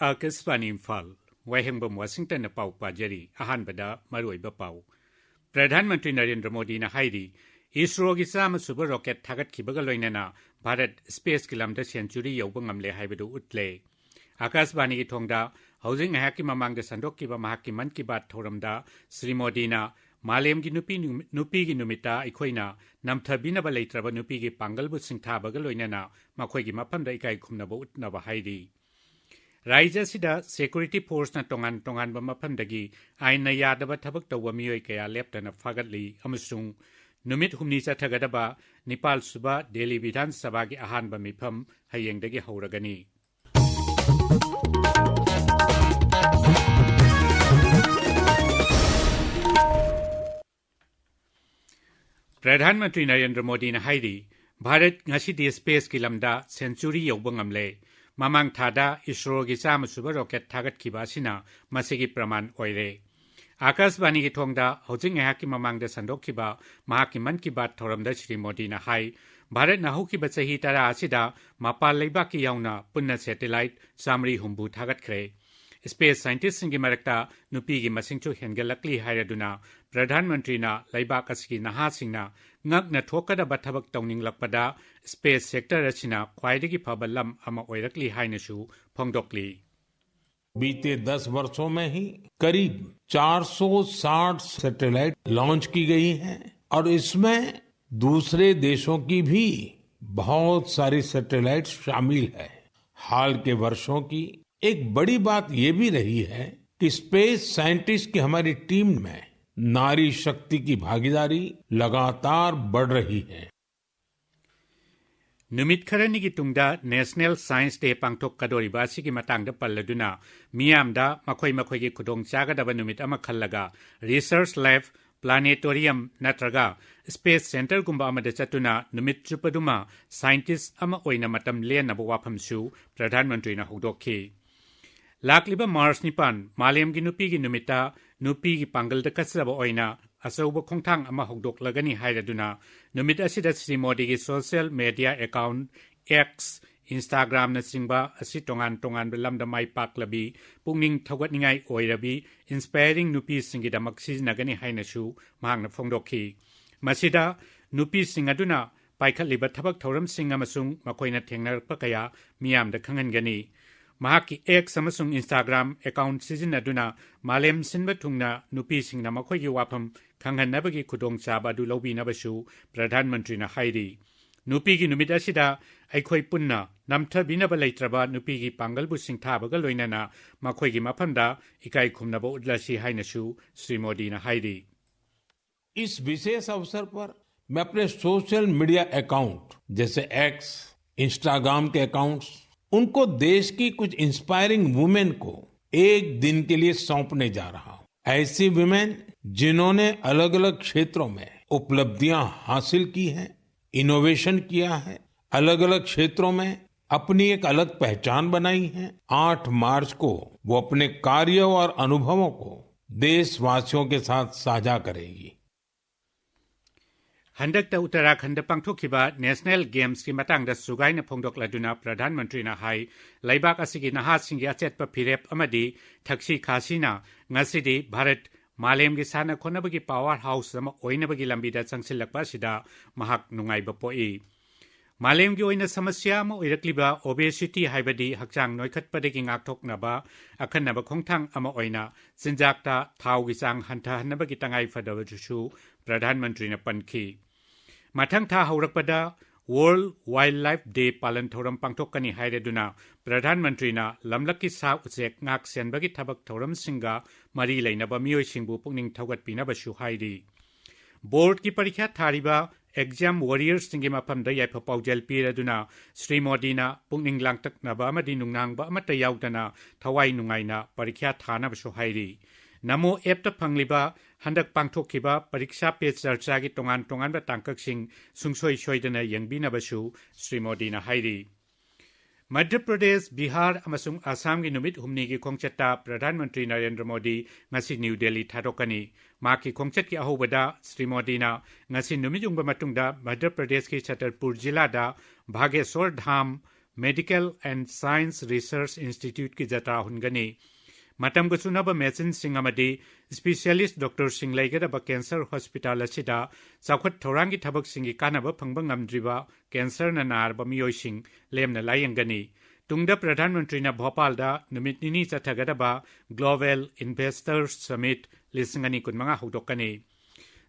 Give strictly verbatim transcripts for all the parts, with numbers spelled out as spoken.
ꯑꯥꯀꯥꯁꯕꯥꯅꯤ ꯏꯝꯐꯥꯜ, ꯋꯥꯍꯦꯡꯕꯝ ꯋꯥꯁꯤꯡꯇꯟꯅ ꯄꯥꯎ ꯄꯥꯖꯔꯤ꯫ ꯑꯍꯥꯟꯕꯗ ꯃꯔꯨꯑꯣꯏꯕ ꯄꯥꯎ꯫ ꯄ꯭ꯔꯙꯥꯟ ꯃꯟꯇ꯭ꯔꯤ ꯅꯔꯦꯟꯗ꯭ꯔ ꯃꯣꯗꯤꯅ ꯍꯥꯏꯔꯤ, ꯏꯁꯔꯣꯒꯤ ꯆꯥꯝꯃ ꯁꯨꯕ ꯔꯣꯀꯦꯠ ꯊꯥꯒꯠꯈꯤꯕꯒ ꯂꯣꯏꯅꯅ ꯚꯥꯔꯠ ꯁ꯭ꯄꯦꯁꯀꯤ ꯂꯝꯗ ꯁꯦꯟꯆꯨꯔꯤ ꯌꯧꯕ ꯉꯝꯂꯦ ꯍꯥꯏꯕꯗꯨ ꯎꯠꯂꯦ꯫ ꯑꯥꯀꯥꯁꯕꯥꯅꯤꯒꯤ ꯊꯣꯡꯗ ꯍꯧꯖꯤꯛ ꯉꯥꯏꯍꯥꯛꯀꯤ ꯃꯃꯥꯡꯗ ꯁꯟꯗꯣꯛꯈꯤꯕ ꯃꯍꯥꯛꯀꯤ ꯃꯟ ꯀꯤ ꯕꯥꯠ ꯊꯧꯔꯝꯗ ꯁ꯭ꯔꯤ ꯃꯣꯗꯤꯅ ꯃꯥꯂꯦꯝꯒꯤ ꯅꯨꯄꯤ ꯅꯨꯃꯤ-, ꯅꯨꯄꯤꯒꯤ ꯅꯨꯃꯤꯠꯇ ꯑꯩꯈꯣꯏꯅ ꯅꯝꯊꯕꯤꯅꯕ ꯂꯩꯇ꯭ꯔꯕ ꯅꯨꯄꯤꯒꯤ ꯄꯥꯡꯒꯜꯕꯨ ꯁꯤꯡꯊꯥꯕꯒ ꯂꯣꯏꯅꯅ ꯃꯈꯣꯏꯒꯤ ꯃꯐꯝꯗ ꯏꯀꯥꯏ ꯈꯨꯝꯅꯕ ꯎꯠꯅꯕ ꯍꯥꯏꯔꯤ꯫ ꯔꯥꯖ꯭ꯌ ꯑꯁꯤꯗ ꯁꯦꯀ꯭ꯌꯨꯔꯤꯇꯤ ꯐꯣꯔꯁꯅ ꯇꯣꯉꯥꯟ ꯇꯣꯉꯥꯟꯕ ꯃꯐꯝꯗꯒꯤ ꯑꯥꯏꯟꯅ ꯌꯥꯗꯕ ꯊꯕꯛ ꯇꯧꯕ ꯃꯤꯑꯣꯏ ꯀꯌꯥ ꯂꯦꯞꯇꯅ ꯐꯥꯒꯠꯂꯤ ꯑꯃꯁꯨꯡ ꯅꯨꯃꯤꯠ ꯍꯨꯝꯅꯤ ꯆꯠꯊꯒꯗꯕ ꯅꯤꯄꯥꯜ ꯁꯨꯕ ꯗꯦꯜꯂꯤ ꯕꯤꯙꯥꯟ ꯁꯚꯥꯒꯤ ꯑꯍꯥꯟꯕ ꯃꯤꯐꯝ ꯍꯌꯦꯡꯗꯒꯤ ꯍꯧꯔꯒꯅꯤ꯫ ꯄ꯭ꯔꯙꯥꯟ ꯃꯟꯇ꯭ꯔꯤ ꯅꯔꯦꯟꯗ꯭ꯔ ꯃꯣꯗꯤꯅ ꯍꯥꯏꯔꯤ, ꯚꯥꯔꯠ ꯉꯁꯤꯗꯤ ꯁ꯭ꯄꯦꯁꯀꯤ ꯂꯝꯗ ꯁꯦꯟꯆꯨꯔꯤ ꯌꯧꯕ ꯉꯝꯂꯦ꯫ ꯃꯃꯥꯡ ꯊꯥꯗ ꯏꯁꯔꯣꯒꯤ ꯆꯥꯝꯃ ꯁꯨꯕ ꯔꯣꯀꯦꯠ ꯊꯥꯒꯠꯈꯤꯕ ꯑꯁꯤꯅ ꯃꯁꯤꯒꯤ ꯄ꯭ꯔꯃꯥꯟ ꯑꯣꯏꯔꯦ꯫ ꯑꯥꯀꯥꯁꯕꯥꯅꯤꯒꯤ ꯊꯣꯡꯗ ꯍꯧꯖꯤꯛ ꯉꯥꯏꯍꯥꯛꯀꯤ ꯃꯃꯥꯡꯗ ꯁꯟꯗꯣꯛꯈꯤꯕ ꯃꯍꯥꯛꯀꯤ ꯃꯟ ꯀꯤ ꯕꯥꯠ ꯊꯧꯔꯝꯗ ꯁ꯭ꯔꯤ ꯃꯣꯗꯤꯅ ꯍꯥꯏ, ꯚꯥꯔꯠꯅ ꯍꯧꯈꯤꯕ ꯆꯍꯤ ꯇꯔꯥ ꯑꯁꯤꯗ ꯃꯄꯥꯟ ꯂꯩꯕꯥꯛꯀꯤ ꯌꯥꯎꯅ ꯄꯨꯟꯅ ꯁꯦꯇꯦꯂꯥꯏꯠ ꯆꯥꯃꯔꯤ ꯍꯨꯝꯐꯨ ꯊꯥꯒꯠꯈ꯭ꯔꯦ꯫ ꯁ꯭ꯄꯦꯁ ꯁꯥꯏꯟꯇꯤꯁ꯭ꯠꯁꯤꯡꯒꯤ ꯃꯔꯛꯇ ꯅꯨꯄꯤꯒꯤ ꯃꯁꯤꯡꯁꯨ ꯍꯦꯟꯒꯠꯂꯛꯂꯤ ꯍꯥꯏꯔꯗꯨꯅ ꯄ꯭ꯔꯙꯥꯟ ꯃꯟꯇ꯭ꯔꯤꯅ ꯂꯩꯕꯥꯛ ꯑꯁꯤꯒꯤ ꯅꯍꯥꯁꯤꯡꯅ ꯉꯛꯅ ꯊꯣꯛꯀꯗꯕ ꯊꯕꯛ ꯇꯧꯅꯤꯡꯂꯛꯄꯗ ꯁ꯭ꯄꯦꯁ ꯁꯦꯛꯇꯔ ꯑꯁꯤꯅ ꯈ꯭ꯋꯥꯏꯗꯒꯤ ꯐꯕ ꯂꯝ ꯑꯃ ꯑꯣꯏꯔꯛꯂꯤ ꯍꯥꯏꯅꯁꯨ ꯐꯣꯡꯗꯣꯛꯂꯤ꯫ बीते दस वर्षों में ही करीब चार सौ साठ सैटेलाइट लॉन्च की गई हैं और इसमें दूसरे देशों की भी बहुत सारी सैटेलाइट शामिल है। हाल के वर्षों की एक बड़ी बात ये भी रही है कि स्पेस साइंटिस्ट की हमारी टीम में नारी शक्ति की भागीदारी लगातार बढ़ रही है। ꯅꯨꯃꯤꯠ ꯈꯔꯅꯤꯒꯤ ꯇꯨꯡꯗ ꯅꯦꯁꯅꯦꯜ ꯁꯥꯏꯟꯁ ꯗꯦ ꯄꯥꯡꯊꯣꯛꯀꯗꯧꯔꯤꯕ ꯑꯁꯤꯒꯤ ꯃꯇꯥꯡꯗ ꯄꯜꯂꯗꯨꯅ, ꯃꯤꯌꯥꯝꯗ ꯃꯈꯣꯏ ꯃꯈꯣꯏꯒꯤ ꯈꯨꯗꯣꯡ ꯆꯥꯒꯗꯕ ꯅꯨꯃꯤꯠ ꯑꯃ ꯈꯜꯂꯒ ꯔꯤꯁꯔꯆ ꯂꯦꯕ, ꯄ꯭ꯂꯥꯅꯦꯇꯣꯔꯤꯌꯝ ꯅꯠꯇ꯭ꯔꯒ ꯁ꯭ꯄꯦꯁ ꯁꯦꯟꯇꯔꯒꯨꯝꯕ ꯑꯃꯗ ꯆꯠꯇꯨꯅ ꯅꯨꯃꯤꯠ ꯆꯨꯞꯄꯗꯨꯃ ꯁꯥꯏꯟꯇꯤꯁ꯭ꯠ ꯑꯃ ꯑꯣꯏꯅ ꯃꯇꯝ ꯂꯦꯟꯅꯕ ꯋꯥꯐꯝꯁꯨ ꯄ꯭ꯔꯙꯥꯟ ꯃꯟꯇ꯭ꯔꯤꯅ ꯍꯧꯗꯣꯛꯈꯤ꯫ ꯂꯥꯛꯂꯤꯕ ꯃꯥꯔꯆ ꯅꯤꯄꯥꯟ, ꯃꯥꯂꯦꯝꯒꯤ ꯅꯨꯄꯤꯒꯤ ꯅꯨꯃꯤꯠꯇ ꯅꯨꯄꯤꯒꯤ ꯄꯥꯡꯒꯜꯗ ꯀꯠꯆꯕ ꯑꯣꯏꯅ ꯑꯆꯧꯕ ꯈꯣꯡꯊꯥꯡ ꯑꯃ ꯍꯧꯗꯣꯛꯂꯒꯅꯤ ꯍꯥꯏꯔꯗꯨꯅ, ꯅꯨꯃꯤꯠ ꯑꯁꯤꯗ ꯁ꯭ꯔꯤ ꯃꯣꯗꯤꯒꯤ ꯁꯣꯁꯤꯌꯦꯜ ꯃꯦꯗꯤꯌꯥ ꯑꯦꯀꯥꯎꯟꯠ ꯑꯦꯛꯁ, Instagram-ꯅꯆꯤꯡꯕ ꯑꯁꯤ ꯇꯣꯉꯥꯟ ꯇꯣꯉꯥꯟꯕ ꯂꯝꯗ ꯃꯥꯏ ꯄꯥꯛꯂꯕꯤ, ꯄꯨꯛꯅꯤꯡ ꯊꯧꯒꯠꯅꯤꯡꯉꯥꯏ ꯑꯣꯏꯔꯕꯤ, inspiring ꯅꯨꯄꯤꯁꯤꯡꯒꯤꯗꯃꯛ ꯁꯤꯖꯤꯟꯅꯒꯅꯤ ꯍꯥꯏꯅꯁꯨ ꯃꯍꯥꯛꯅ ꯐꯣꯡꯗꯣꯛꯈꯤ꯫ ꯃꯁꯤꯗ ꯅꯨꯄꯤꯁꯤꯡ ꯑꯗꯨꯅ ꯄꯥꯏꯈꯠꯂꯤꯕ ꯊꯕꯛ ꯊꯧꯔꯝꯁꯤꯡ ꯑꯃꯁꯨꯡ ꯃꯈꯣꯏꯅ ꯊꯦꯡꯅꯔꯛꯄ ꯀꯌꯥ ꯃꯤꯌꯥꯝꯗ ꯈꯪꯍꯟꯒꯅꯤ꯫ ꯃꯍꯥꯛꯀꯤ X ꯑꯃꯁꯨꯡ Instagram account ꯁꯤꯖꯤꯟꯅꯗꯨꯅ ꯃꯥꯂꯦꯝ ꯁꯤꯟꯕ ꯊꯨꯡꯅ ꯅꯨꯄꯤꯁꯤꯡꯅ ꯃꯈꯣꯏꯒꯤ ꯋꯥꯐꯝ ꯈꯪꯍꯟꯅꯕꯒꯤ ꯈꯨꯗꯣꯡꯆꯥꯕ ꯑꯗꯨ ꯂꯧꯕꯤꯅꯕꯁꯨ ꯄ꯭ꯔꯙꯥꯟ ꯃꯟꯇ꯭ꯔꯤꯅ ꯍꯥꯏꯔꯤ꯫ ꯅꯨꯄꯤꯒꯤ ꯅꯨꯃꯤꯠ ꯑꯁꯤꯗ ꯑꯩꯈꯣꯏ ꯄꯨꯟꯅ ꯅꯝꯊꯕꯤꯅꯕ ꯂꯩꯇ꯭ꯔꯕ ꯅꯨꯄꯤꯒꯤ ꯄꯥꯡꯒꯜꯕꯨ ꯁꯤꯡꯊꯥꯕꯒ ꯂꯣꯏꯅꯅ ꯃꯈꯣꯏꯒꯤ ꯃꯐꯝꯗ ꯏꯀꯥꯏ ꯈꯨꯝꯅꯕ ꯎꯠꯂꯁꯤ ꯍꯥꯏꯅꯁꯨ ꯁ꯭ꯔꯤ ꯃꯣꯗꯤꯅ ꯍꯥꯏꯔꯤ꯫ इस विशेष अवसर पर मैं अपने सोशल मीडिया अकाउंट जैसे एक्स, इंस्टाग्राम के अकाउंट्स, उनको देश की कुछ इंस्पायरिंग वुमेन को एक दिन के लिए सौंपने जा रहा हूं। ऐसी वुमेन जिन्होंने अलग-अलग क्षेत्रों में उपलब्धियां हासिल की हैं, इनोवेशन किया है, अलग-अलग क्षेत्रों में अपनी एक अलग पहचान बनाई है। आठ मार्च को वो अपने कार्यों और अनुभवों को देशवासियों के साथ साझा करेंगी। ꯍꯟꯗꯛꯇ ꯎꯠꯇꯔꯥꯈꯟꯗ ꯄꯥꯡꯊꯣꯛꯈꯤꯕ National Games-ꯀꯤ ꯃꯇꯥꯡꯗ ꯁꯨꯒꯥꯏꯅ ꯐꯣꯡꯗꯣꯛꯂꯗꯨꯅ ꯄ꯭ꯔꯙꯥꯟ ꯃꯟꯇ꯭ꯔꯤꯅ ꯍꯥꯏ, ꯂꯩꯕꯥꯛ ꯑꯁꯤꯒꯤ ꯅꯍꯥꯁꯤꯡꯒꯤ ꯑꯆꯦꯠꯄ ꯐꯤꯔꯦꯞ ꯑꯃꯗꯤ ꯊꯛꯁꯤ ꯈꯥꯁꯤꯅ ꯉꯁꯤꯗꯤ ꯚꯥꯔꯠ ꯃꯥꯂꯦꯝꯒꯤ ꯁꯥꯟꯅ ꯈꯣꯠꯅꯕꯒꯤ power house ꯑꯃ ꯑꯣꯏꯅꯕꯒꯤ ꯂꯝꯕꯤꯗ ꯆꯪꯁꯤꯜꯂꯛꯄ ꯑꯁꯤꯗ ꯃꯍꯥꯛ ꯅꯨꯡꯉꯥꯏꯕ ꯄꯣꯛꯏ꯫ ꯃꯥꯂꯦꯝꯒꯤ ꯑꯣꯏꯅ ꯁꯃꯁ꯭ꯌꯥ ꯑꯃ ꯑꯣꯏꯔꯛꯂꯤꯕ obesity ꯍꯥꯏꯕꯗꯤ ꯍꯛꯆꯥꯡ ꯅꯣꯏꯈꯠꯄꯗꯒꯤ ꯉꯥꯛꯊꯣꯛꯅꯕ ꯑꯈꯟꯅꯕ ꯈꯣꯡꯊꯥꯡ ꯑꯃ ꯑꯣꯏꯅ ꯆꯤꯟꯖꯥꯛꯇ ꯊꯥꯎꯒꯤ ꯆꯥꯡ ꯍꯟꯊꯍꯟꯅꯕꯒꯤ ꯇꯉꯥꯏ ꯐꯗꯕꯗꯨꯁꯨ ꯄ꯭ꯔꯙꯥꯟ ꯃꯟꯇ꯭ꯔꯤꯅ ꯄꯟꯈꯤ꯫ ꯃꯊꯪ ꯊꯥ ꯍꯧꯔꯛꯄꯗ World Wildlife Day ꯄꯥꯂꯟ ꯊꯧꯔꯝ ꯄꯥꯡꯊꯣꯛꯀꯅꯤ ꯍꯥꯏꯔꯗꯨꯅ ꯄ꯭ꯔꯙꯥꯟ ꯃꯟꯇ꯭ꯔꯤꯅ ꯂꯝꯂꯛꯀꯤ ꯁꯥ ꯎꯆꯦꯛ ꯉꯥꯛ ꯁꯦꯟꯕꯒꯤ ꯊꯕꯛ ꯊꯧꯔꯝꯁꯤꯡꯒ ꯃꯔꯤ ꯂꯩꯅꯕ ꯃꯤꯑꯣꯏꯁꯤꯡꯕꯨ ꯄꯨꯛꯅꯤꯡ ꯊꯧꯒꯠꯄꯤꯅꯕꯁꯨ ꯍꯥꯏꯔꯤ꯫ ꯕꯣꯔꯗꯀꯤ ꯄꯔꯤꯈ꯭ꯌꯥ ꯊꯥꯔꯤꯕ exam warriors-ꯁꯤꯡꯒꯤ ꯃꯐꯝꯗ ꯌꯥꯏꯐ ꯄꯥꯎꯖꯦꯜ ꯄꯤꯔꯗꯨꯅ ꯁ꯭ꯔꯤ ꯃꯣꯗꯤꯅ ꯄꯨꯛꯅꯤꯡ ꯂꯥꯡꯇꯛꯅꯕ ꯑꯃꯗꯤ ꯅꯨꯡꯅꯥꯡꯕ ꯑꯃꯠꯇ ꯌꯥꯎꯗꯅ ꯊꯋꯥꯏ ꯅꯨꯡꯉꯥꯏꯅ ꯄꯔꯤꯈ꯭ꯌꯥ ꯊꯥꯅꯕꯁꯨ ꯍꯥꯏꯔꯤ꯫ ꯅꯃꯣ app-ꯇ ꯐꯪꯂꯤꯕ ꯍꯟꯗꯛ ꯄꯥꯡꯊꯣꯛꯈꯤꯕ ꯄꯔꯤꯈ꯭ꯌꯥ ꯄꯦ ꯆꯔꯆꯥꯒꯤ ꯇꯣꯉꯥꯟ ꯇꯣꯉꯥꯟꯕ ꯇꯥꯡꯀꯛꯁꯤꯡ ꯁꯨꯡꯁꯣꯏ ꯁꯣꯏꯗꯅ ꯌꯦꯡꯕꯤꯅꯕꯁꯨ ꯁ꯭ꯔꯤ ꯃꯣꯗꯤꯅ ꯍꯥꯏꯔꯤ꯫ ꯃꯙ꯭ꯌ ꯄ꯭ꯔꯗꯦꯁ, ꯕꯤꯍꯥꯔ ꯑꯃꯁꯨꯡ ꯑꯁꯥꯝꯒꯤ ꯅꯨꯃꯤꯠ ꯍꯨꯝꯅꯤꯒꯤ ꯈꯣꯡꯆꯠꯇ ꯄ꯭ꯔꯙꯥꯟ ꯃꯟꯇ꯭ꯔꯤ ꯅꯔꯦꯟꯗ꯭ꯔ ꯃꯣꯗꯤ ꯉꯁꯤ ꯅ꯭ꯌꯨ ꯗꯦꯜꯂꯤ ꯊꯥꯗꯣꯛꯀꯅꯤ꯫ ꯃꯍꯥꯛꯀꯤ ꯈꯣꯡꯆꯠꯀꯤ ꯑꯍꯧꯕꯗ ꯁ꯭ꯔꯤ ꯃꯣꯗꯤꯅ ꯉꯁꯤ ꯅꯨꯃꯤꯠ ꯌꯨꯡꯕ ꯃꯇꯨꯡꯗ ꯃꯙ꯭ꯌ ꯄ꯭ꯔꯗꯦꯁꯀꯤ ꯁꯇꯔꯄꯨꯔ ꯖꯤꯂꯥꯗ ꯚꯥꯒꯦꯁꯣꯔ ꯙꯥꯝ Medical and Science Research Instituteꯀꯤ ꯖꯇ꯭ꯔꯥ ꯍꯨꯟꯒꯅꯤ꯫ ꯃꯇꯝꯒ ꯆꯨꯅꯕ ꯃꯦꯆꯤꯟꯁꯤꯡ ꯑꯃꯗꯤ ꯁ꯭ꯄꯤꯁꯤꯌꯦꯂꯤꯁ ꯗꯣꯛꯇꯔꯁꯤꯡ ꯂꯩꯒꯗꯕ ꯀꯦꯟꯁꯔ ꯍꯣꯁꯄꯤꯇꯥꯜ ꯑꯁꯤꯗ ꯆꯥꯎꯈꯠ ꯊꯧꯔꯥꯡꯒꯤ ꯊꯕꯛꯁꯤꯡꯒꯤ ꯀꯥꯟꯅꯕ ꯐꯪꯕ ꯉꯝꯗ꯭ꯔꯤꯕ ꯀꯦꯟꯁꯔꯅ ꯅꯥꯔꯕ ꯃꯤꯑꯣꯏꯁꯤꯡ ꯂꯦꯝꯅ ꯂꯥꯌꯦꯡꯒꯅꯤ꯫ ꯇꯨꯡꯗ ꯄ꯭ꯔꯙꯥꯟ ꯃꯟꯇ꯭ꯔꯤꯅ ꯚꯣꯄꯥꯜꯗ ꯅꯨꯃꯤꯠ ꯅꯤꯅꯤ ꯆꯠꯊꯒꯗꯕ Global Investor Summit ꯂꯤꯁꯤꯡ ꯑꯅꯤ ꯀꯨꯟꯃꯉꯥ ꯍꯧꯗꯣꯛꯀꯅꯤ꯫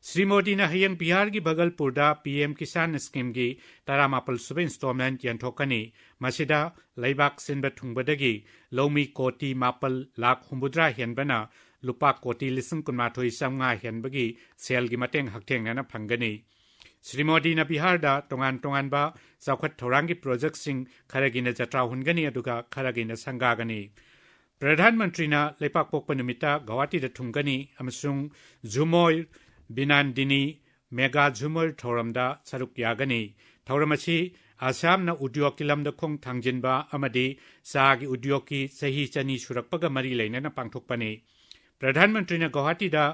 ꯁ꯭ꯔꯤ ꯃꯣꯗꯤꯅ ꯍꯌꯦꯡ ꯕꯤꯍꯥꯔꯒꯤ ꯚꯒꯜꯄꯨꯔꯗ ꯄꯤ ꯑꯦꯝ ꯀꯤꯁꯥꯟ ꯁ꯭ꯀꯤꯝꯒꯤ ꯇꯔꯥꯃꯥꯄꯜ ꯁꯨꯕ ꯏꯟꯁꯇꯣꯜꯃꯦꯟꯠ ꯌꯦꯟꯊꯣꯛꯀꯅꯤ꯫ ꯃꯁꯤꯗ ꯂꯩꯕꯥꯛ ꯁꯤꯟꯕ ꯊꯨꯡꯕꯗꯒꯤ ꯂꯧꯃꯤ ꯀꯣꯇꯤ ꯃꯥꯄꯜ ꯂꯥꯈ ꯍꯨꯝꯐꯨꯇꯔꯥ ꯍꯦꯟꯕꯅ ꯂꯨꯄꯥ ꯀꯣꯇꯤ ꯂꯤꯁꯤꯡ ꯀꯨꯟꯃꯥꯊꯣꯏ ꯆꯥꯝꯃꯉꯥ ꯍꯦꯟꯕꯒꯤ ꯁꯦꯜꯒꯤ ꯃꯇꯦꯡ ꯍꯛꯊꯦꯡꯅꯅ ꯐꯪꯒꯅꯤ꯫ ꯁ꯭ꯔꯤ ꯃꯣꯗꯤꯅ ꯕꯤꯍꯥꯔꯗ ꯇꯣꯉꯥꯟ ꯇꯣꯉꯥꯟꯕ ꯆꯥꯎꯈꯠ ꯊꯧꯔꯥꯡꯒꯤ ꯄ꯭ꯔꯣꯖꯦꯛꯠꯁꯤꯡ ꯈꯔꯒꯤꯅ ꯖꯇ꯭ꯔꯥ ꯍꯨꯟꯒꯅꯤ, ꯑꯗꯨꯒ ꯈꯔꯒꯤꯅ ꯁꯪꯒꯥꯒꯅꯤ꯫ ꯄ꯭ꯔꯙꯥꯟ ꯃꯟꯇ꯭ꯔꯤꯅ ꯂꯩꯄꯥꯛꯄꯣꯛꯄ ꯅꯨꯃꯤꯠꯇ ꯒꯧꯍꯥꯇꯤꯗ ꯊꯨꯡꯒꯅꯤ ꯑꯃꯁꯨꯡ ꯖꯨꯃꯣꯏ ꯕꯤꯅꯥꯟꯗꯤꯅꯤ ꯃꯦꯒꯥ ꯖꯨꯃꯣꯏ ꯊꯧꯔꯝꯗ ꯁꯔꯨꯛ ꯌꯥꯒꯅꯤ꯫ ꯊꯧꯔꯝ ꯑꯁꯤ ꯑꯁꯥꯝꯅ ꯎꯗ꯭ꯌꯣꯒꯀꯤ ꯂꯝꯗ ꯈꯣꯡ ꯊꯥꯡꯖꯤꯟꯕ ꯑꯃꯗꯤ ꯆꯥꯒꯤ ꯎꯗ꯭ꯌꯣꯒꯀꯤ ꯆꯍꯤ ꯆꯅꯤ ꯁꯨꯔꯛꯄꯒ ꯃꯔꯤ ꯂꯩꯅꯅ ꯄꯥꯡꯊꯣꯛꯄꯅꯤ꯫ ꯄ꯭ꯔꯙꯥꯟ ꯃꯟꯇ꯭ꯔꯤꯅ ꯒꯧꯍꯥꯇꯤꯗ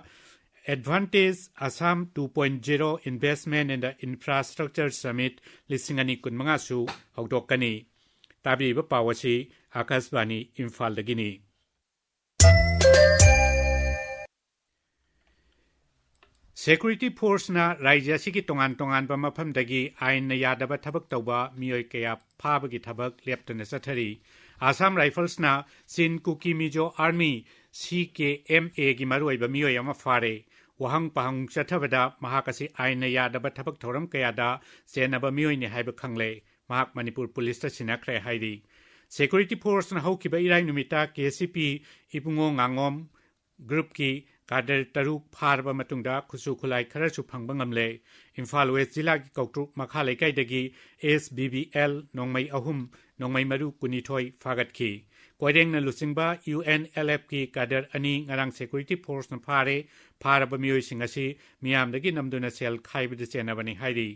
Advantage Assam two point zero Investment in the Infrastructure Summit ꯂꯤꯁꯤꯡ ꯑꯅꯤ ꯀꯨꯟꯃꯉꯥꯁꯨ ꯍꯧꯗꯣꯛꯀꯅꯤ꯫ ꯇꯥꯕꯤꯔꯤꯕ ꯄꯥꯎ ꯑꯁꯤ ꯑꯥꯀꯥꯁꯕꯥꯅꯤ ꯏꯝꯐꯥꯜꯗꯒꯤꯅꯤ꯫ ꯁꯦꯀ꯭ꯌꯨꯔꯤꯇꯤ ꯐꯣꯔꯁꯅ ꯔꯥꯖ꯭ꯌ ꯑꯁꯤꯒꯤ ꯇꯣꯉꯥꯟ ꯇꯣꯉꯥꯟꯕ ꯃꯐꯝꯗꯒꯤ ꯑꯥꯏꯟꯅ ꯌꯥꯗꯕ ꯊꯕꯛ ꯇꯧꯕ ꯃꯤꯑꯣꯏ ꯀꯌꯥ ꯐꯥꯕꯒꯤ ꯊꯕꯛ ꯂꯦꯞꯇꯅ ꯆꯠꯊꯔꯤ꯫ ꯑꯁꯥꯝ ꯔꯥꯏꯐꯜꯁꯅ ꯆꯤꯟ ꯀꯨꯀꯤ ꯃꯤꯖꯣ ꯑꯥꯔꯃꯤ, ꯁꯤ ꯀꯦ ꯑꯦꯝ ꯑꯦꯒꯤ ꯃꯔꯨꯑꯣꯏꯕ ꯃꯤꯑꯣꯏ ꯑꯃ ꯐꯥꯔꯦ꯫ ꯋꯥꯍꯪ ꯄꯥꯍꯪ ꯆꯠꯊꯕꯗ ꯃꯍꯥꯛ ꯑꯁꯤ ꯑꯥꯏꯟꯅ ꯌꯥꯗꯕ ꯊꯕꯛ ꯊꯧꯔꯝ ꯀꯌꯥꯗ ꯆꯦꯟꯅꯕ ꯃꯤꯑꯣꯏꯅꯤ ꯍꯥꯏꯕ ꯈꯪꯂꯦ꯫ ꯃꯍꯥꯛ ꯃꯅꯤꯄꯨꯔ ꯄꯨꯂꯤꯁꯇ ꯁꯤꯟꯅꯈ꯭ꯔꯦ ꯍꯥꯏꯔꯤ꯫ ꯁꯦꯀ꯭ꯌꯨꯔꯤꯇꯤ ꯐꯣꯔꯁꯅ ꯍꯧꯈꯤꯕ ꯏꯔꯥꯏ ꯅꯨꯃꯤꯠꯇ ꯀꯦ ꯁꯤ ꯄꯤ ꯏꯕꯨꯡꯉꯣ ꯉꯥꯉꯣꯝ ꯒ꯭ꯔꯨꯞꯀꯤ ꯀꯥꯗꯔ ꯇꯔꯨꯛ ꯐꯥꯔꯕ ꯃꯇꯨꯡꯗ ꯈꯨꯠꯁꯨ ꯈꯨꯠꯂꯥꯏ ꯈꯔꯁꯨ ꯐꯪꯕ ꯉꯝꯂꯦ꯫ ꯏꯝꯐꯥꯜ ꯋꯦꯁ ꯖꯤꯂꯥꯒꯤ ꯀꯧꯇ꯭ꯔꯨꯛ ꯃꯈꯥ ꯂꯩꯀꯥꯏꯗꯒꯤ ꯑꯦꯁ ꯕꯤ ꯕꯤ ꯑꯦꯜ ꯅꯣꯡꯃꯩ ꯑꯍꯨꯝ, ꯅꯣꯡꯃꯩ ꯃꯔꯨ ꯀꯨꯟꯅꯤꯊꯣꯏ ꯐꯥꯒꯠꯈꯤ꯫ ꯀꯣꯏꯔꯦꯡꯅ ꯂꯨꯆꯤꯡꯕ ꯌꯨ ꯑꯦꯟ ꯑꯦꯜ ꯑꯦꯐꯀꯤ ꯀꯥꯗꯔ ꯑꯅꯤ ꯉꯔꯥꯡ ꯁꯦꯀ꯭ꯌꯨꯔꯤꯇꯤ ꯐꯣꯔꯁꯅ ꯐꯥꯔꯦ꯫ ꯐꯥꯔꯕ ꯃꯤꯑꯣꯏꯁꯤꯡ ꯑꯁꯤ ꯃꯤꯌꯥꯝꯗꯒꯤ ꯅꯝꯗꯨꯅ ꯁꯦꯜ ꯈꯥꯏꯕꯗ ꯆꯦꯟꯅꯕꯅꯤ ꯍꯥꯏꯔꯤ꯫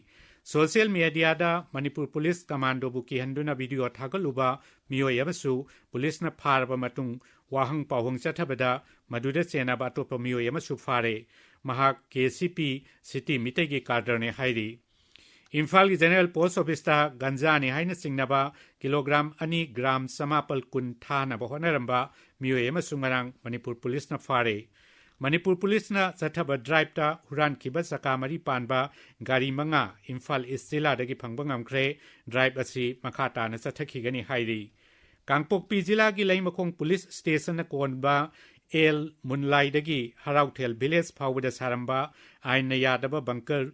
ꯁꯣꯁꯤꯌꯦꯜ ꯃꯦꯗꯤꯌꯥꯗ ꯃꯅꯤꯄꯨꯔ ꯄꯨꯂꯤꯁ ꯀꯃꯥꯟꯗꯣꯕꯨ ꯀꯤꯍꯟꯗꯨꯅ ꯚꯤꯗꯤꯑꯣ ꯊꯥꯒꯠꯂꯨꯕ ꯃꯤꯑꯣꯏ ꯑꯃꯁꯨ ꯄꯨꯂꯤꯁꯅ ꯐꯥꯔꯕ ꯃꯇꯨꯡ ꯋꯥꯍꯪ ꯄꯥꯎꯍꯪ ꯆꯠꯊꯕꯗ ꯃꯗꯨꯗ ꯆꯦꯟꯅꯕ ꯑꯇꯣꯞꯄ ꯃꯤꯑꯣꯏ ꯑꯃꯁꯨ ꯐꯥꯔꯦ꯫ ꯃꯍꯥꯛ ꯀꯦ ꯁꯤ ꯄꯤ ꯁꯤꯇꯤ ꯃꯤꯇꯩꯒꯤ ꯀꯥꯗꯔꯅꯦ ꯍꯥꯏꯔꯤ꯫ ꯏꯝꯐꯥꯜꯒꯤ ꯖꯦꯅꯔꯦꯜ ꯄꯣꯁ ꯑꯣꯐꯤꯁꯇ ꯒꯟꯖꯥꯅꯤ ꯍꯥꯏꯅ ꯆꯤꯡꯅꯕ ꯀꯤꯂꯣꯒ꯭ꯔꯥꯝ ꯑꯅꯤ ꯒ꯭ꯔꯥꯝ ꯆꯃꯥꯄꯜ ꯀꯨꯟ ꯊꯥꯅꯕ ꯍꯣꯠꯅꯔꯝꯕ ꯃꯤꯑꯣꯏ ꯑꯃꯁꯨ ꯉꯔꯥꯡ ꯃꯅꯤꯄꯨꯔ ꯄꯨꯂꯤꯁꯅ ꯐꯥꯔꯦ꯫ ꯃꯅꯤꯄꯨꯔ ꯄꯨꯂꯤꯁꯅ ꯆꯠꯊꯕ ꯗ꯭ꯔꯥꯏꯚꯇ ꯍꯨꯔꯥꯟꯈꯤꯕ ꯆꯀꯥ ꯃꯔꯤ ꯄꯥꯟꯕ ꯒꯥꯔꯤ ꯃꯉꯥ ꯏꯝꯐꯥꯜ ꯏꯁ ꯖꯤꯂꯥꯗꯒꯤ ꯐꯪꯕ ꯉꯝꯈ꯭ꯔꯦ꯫ ꯗ꯭ꯔꯥꯏꯚ ꯑꯁꯤ ꯃꯈꯥ ꯇꯥꯅ ꯆꯠꯊꯈꯤꯒꯅꯤ ꯍꯥꯏꯔꯤ꯫ ꯀꯥꯡꯄꯣꯛꯄꯤ ꯖꯤꯂꯥꯒꯤ ꯂꯩꯃꯈꯣꯡ ꯄꯨꯂꯤꯁ ꯁ꯭ꯇꯦꯁꯟꯅ ꯀꯣꯟꯕ ꯑꯦꯜ ꯃꯨꯟꯂꯥꯏꯗꯒꯤ ꯍꯔꯥꯎꯊꯦꯜ ꯚꯤꯂꯦꯖ ꯐꯥꯎꯕꯗ ꯁꯥꯔꯝꯕ ꯑꯥꯏꯟꯅ ꯌꯥꯗꯕ ꯕꯪꯀꯔ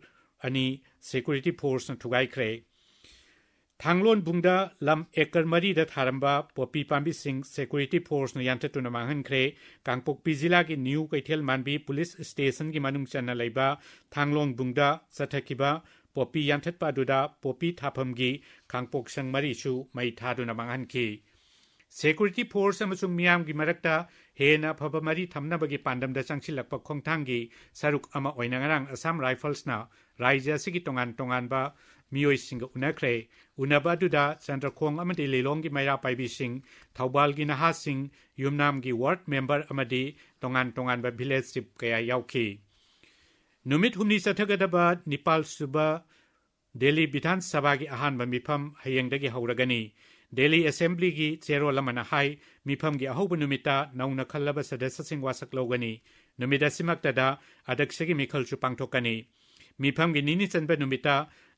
ꯑꯅꯤ ꯁꯦꯀ꯭ꯌꯨꯔꯤꯇꯤ ꯐꯣꯔꯁꯅ ꯊꯨꯒꯥꯏꯈ꯭ꯔꯦ꯫ ꯊꯥꯡꯂꯣꯟꯕꯨꯡꯗ ꯂꯝ ꯑꯦꯀꯔ ꯃꯔꯤꯗ ꯊꯥꯔꯝꯕ ꯄꯣꯄꯤ ꯄꯥꯝꯕꯤꯁꯤꯡ ꯁꯦꯀ꯭ꯌꯨꯔꯤꯇꯤ ꯐꯣꯔꯁꯅ ꯌꯥꯟꯊꯠꯇꯨꯅ ꯃꯥꯡꯍꯟꯈ꯭ꯔꯦ꯫ ꯀꯥꯡꯄꯣꯛꯄꯤ ꯖꯤꯂꯥꯒꯤ ꯅ꯭ꯌꯨ ꯀꯩꯊꯦꯜ ꯃꯥꯟꯕꯤ ꯄꯨꯂꯤꯁ ꯁ꯭ꯇꯦꯁꯟꯒꯤ ꯃꯅꯨꯡ ꯆꯟꯅ ꯂꯩꯕ ꯊꯥꯡꯂꯣꯟꯕꯨꯡꯗ ꯆꯠꯊꯈꯤꯕ ꯄꯣꯄꯤ ꯌꯥꯟꯊꯠꯄ ꯑꯗꯨꯗ ꯄꯣꯄꯤ ꯊꯥꯐꯝꯒꯤ ꯈꯥꯡꯄꯣꯛꯁꯪ ꯃꯔꯤꯁꯨ ꯃꯩ ꯊꯥꯗꯨꯅ ꯃꯥꯡꯍꯟꯈꯤ꯫ ꯁꯦꯀ꯭ꯌꯨꯔꯤꯇꯤ ꯐꯣꯔꯁ ꯑꯃꯁꯨꯡ ꯃꯤꯌꯥꯝꯒꯤ ꯃꯔꯛꯇ ꯍꯦꯟꯅ ꯑꯐꯕ ꯃꯔꯤ ꯊꯝꯅꯕꯒꯤ ꯄꯥꯟꯗꯝꯗ ꯆꯪꯁꯤꯜꯂꯛꯄ ꯈꯣꯡꯊꯥꯡꯒꯤ ꯁꯔꯨꯛ ꯑꯃ ꯑꯣꯏꯅ ꯉꯔꯥꯡ ꯑꯁꯥꯝ ꯔꯥꯏꯐꯜꯁꯅ ꯔꯥꯖ꯭ꯌ ꯑꯁꯤꯒꯤ ꯇꯣꯉꯥꯟ ꯇꯣꯉꯥꯟꯕ ꯃꯤꯑꯣꯏꯁꯤꯡꯒ ꯎꯅꯈ꯭ꯔꯦ꯫ ꯎꯅꯕ ꯑꯗꯨꯗ ꯆꯟꯗ꯭ꯔꯈꯣꯡ ꯑꯃꯗꯤ ꯂꯤꯂꯣꯡꯒꯤ ꯃꯩꯔꯥ ꯄꯥꯏꯕꯤꯁꯤꯡ, ꯊꯧꯕꯥꯜꯒꯤ ꯅꯍꯥꯁꯤꯡ, ꯌꯨꯝꯅꯥꯝꯒꯤ ꯋꯥꯔꯗ ꯃꯦꯝꯕꯔ ꯑꯃꯗꯤ ꯇꯣꯉꯥꯟ ꯇꯣꯉꯥꯟꯕ ꯚꯤꯂꯦꯖ ꯆꯤꯐ ꯀꯌꯥ ꯌꯥꯎꯈꯤ꯫ ꯅꯨꯃꯤꯠ ꯍꯨꯝꯅꯤ ꯆꯠꯊꯒꯗꯕ ꯅꯤꯄꯥꯜ ꯁꯨꯕ ꯗꯦꯜꯂꯤ ꯕꯤꯙꯥꯟ ꯁꯚꯥꯒꯤ ꯑꯍꯥꯟꯕ ꯃꯤꯐꯝ ꯍꯌꯦꯡꯗꯒꯤ ꯍꯧꯔꯒꯅꯤ꯫ ꯗꯦꯜꯂꯤ ꯑꯦꯁꯦꯝꯕ꯭ꯂꯤꯒꯤ ꯆꯦꯔꯣꯜ ꯑꯃꯅ ꯍꯥꯏ, ꯃꯤꯐꯝꯒꯤ ꯑꯍꯧꯕ ꯅꯨꯃꯤꯠꯇ ꯅꯧꯅ ꯈꯜꯂꯕ ꯁꯗꯁ꯭ꯌꯁꯤꯡ ꯋꯥꯁꯛ ꯂꯧꯒꯅꯤ꯫ ꯅꯨꯃꯤꯠ ꯑꯁꯤꯃꯛꯇꯗ ꯑꯗ꯭ꯌꯛꯁꯒꯤ ꯃꯤꯈꯜꯁꯨ ꯄꯥꯡꯊꯣꯛꯀꯅꯤ꯫ ꯃꯤꯐꯝꯒꯤ ꯅꯤꯅꯤ ꯆꯟꯕ ꯅꯨꯃꯤꯠꯇ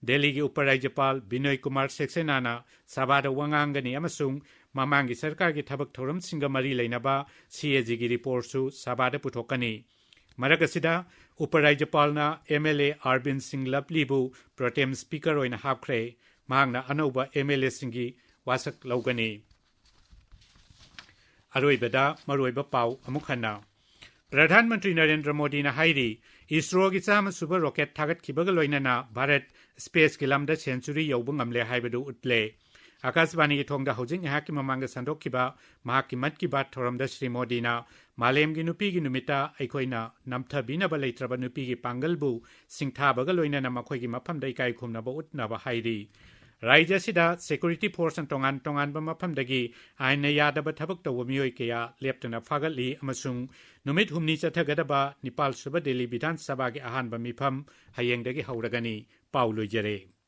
ꯗꯦꯜꯂꯤꯒꯤ ꯎꯄ ꯔꯥꯖ꯭ꯌꯄꯥꯜ ꯕꯤꯅꯣꯏ ꯀꯨꯃꯥꯔ ꯁꯦꯛꯁꯦꯅꯥꯅ ꯁꯚꯥꯗ ꯋꯥ ꯉꯥꯡꯒꯅꯤ ꯑꯃꯁꯨꯡ ꯃꯃꯥꯡꯒꯤ ꯁꯔꯀꯥꯔꯒꯤ ꯊꯕꯛ ꯊꯧꯔꯝꯁꯤꯡꯒ ꯃꯔꯤ ꯂꯩꯅꯕ ꯁꯤ ꯑꯦ ꯖꯤꯒꯤ ꯔꯤꯄꯣꯔꯠꯁꯨ ꯁꯚꯥꯗ ꯄꯨꯊꯣꯛꯀꯅꯤ꯫ ꯃꯔꯛ ꯑꯁꯤꯗ, ꯎꯄ ꯔꯥꯖ꯭ꯌꯄꯥꯜꯅ ꯑꯦꯝ ꯑꯦꯜ ꯑꯦ ꯑꯥꯔꯕꯤꯟ ꯁꯤꯡ ꯂꯕꯂꯤꯕꯨ ꯄ꯭ꯔꯣꯇꯦꯝ ꯁ꯭ꯄꯤꯀꯔ ꯑꯣꯏꯅ ꯍꯥꯞꯈ꯭ꯔꯦ꯫ ꯃꯍꯥꯛꯅ ꯑꯅꯧꯕ ꯑꯦꯝ ꯑꯦꯜ ꯑꯦꯁꯤꯡꯒꯤ ꯋꯥꯁꯛ ꯂꯧꯒꯅꯤ꯫ ꯑꯔꯣꯏꯕꯗ ꯃꯔꯨꯑꯣꯏꯕ ꯄꯥꯎ ꯑꯃꯨꯛ ꯍꯟꯅ꯫ ꯄ꯭ꯔꯙꯥꯟ ꯃꯟꯇ꯭ꯔꯤ ꯅꯔꯦꯟꯗ꯭ꯔ ꯃꯣꯗꯤꯅ ꯍꯥꯏꯔꯤ, ꯏꯁꯔꯣꯒꯤ ꯆꯥꯝꯃ ꯁꯨꯕ ꯔꯣꯀꯦꯠ ꯊꯥꯒꯠꯈꯤꯕꯒ ꯂꯣꯏꯅꯅ ꯚꯥꯔꯠ ꯁ꯭ꯄꯦꯁꯀꯤ ꯂꯝꯗ ꯁꯦꯟꯆꯨꯔꯤ ꯌꯧꯕ ꯉꯝꯂꯦ ꯍꯥꯏꯕꯗꯨ ꯎꯠꯂꯦ꯫ ꯑꯀꯥꯁꯕꯥꯅꯤꯒꯤ ꯊꯣꯡꯗ ꯍꯧꯖꯤꯛ ꯉꯥꯏꯍꯥꯛꯀꯤ ꯃꯃꯥꯡꯗ ꯁꯟꯗꯣꯛꯈꯤꯕ ꯃꯍꯥꯛꯀꯤ ꯃꯟ ꯀꯤ ꯕꯥꯠ ꯊꯧꯔꯝꯗ ꯁ꯭ꯔꯤ ꯃꯣꯗꯤꯅ ꯃꯥꯂꯦꯝꯒꯤ ꯅꯨꯄꯤꯒꯤ ꯅꯨꯃꯤꯠꯇ ꯑꯩꯈꯣꯏꯅ ꯅꯝꯊꯕꯤꯅꯕ ꯂꯩꯇ꯭ꯔꯕ ꯅꯨꯄꯤꯒꯤ ꯄꯥꯡꯒꯜꯕꯨ ꯁꯤꯡꯊꯥꯕꯒ ꯂꯣꯏꯅꯅ ꯃꯈꯣꯏꯒꯤ ꯃꯐꯝꯗ ꯏꯀꯥꯏ ꯈꯨꯝꯅꯕ ꯎꯠꯅꯕ ꯍꯥꯏꯔꯤ꯫ ꯔꯥꯖ꯭ꯌ ꯑꯁꯤꯗ security forceꯅ ꯇꯣꯉꯥꯟ ꯇꯣꯉꯥꯟꯕ ꯃꯐꯝꯗꯒꯤ ꯑꯥꯏꯟꯅ ꯌꯥꯗꯕ ꯊꯕꯛ ꯇꯧꯕ ꯃꯤꯑꯣꯏ ꯀꯌꯥ ꯂꯦꯞꯇꯅ ꯐꯥꯒꯠꯂꯤ ꯑꯃꯁꯨꯡ ꯅꯨꯃꯤꯠ ꯍꯨꯝꯅꯤ ꯆꯠꯊꯒꯗꯕ ꯅꯤꯄꯥꯜ ꯁꯨꯕ ꯗꯦꯜꯂꯤ ꯕꯤꯙꯥꯟ ꯁꯚꯥꯒꯤ ꯑꯍꯥꯟꯕ ꯃꯤꯐꯝ ꯍꯌꯦꯡꯗꯒꯤ ꯍꯧꯔꯒꯅꯤ꯫ ꯄꯥꯎ ꯂꯣꯏꯖꯔꯦ꯫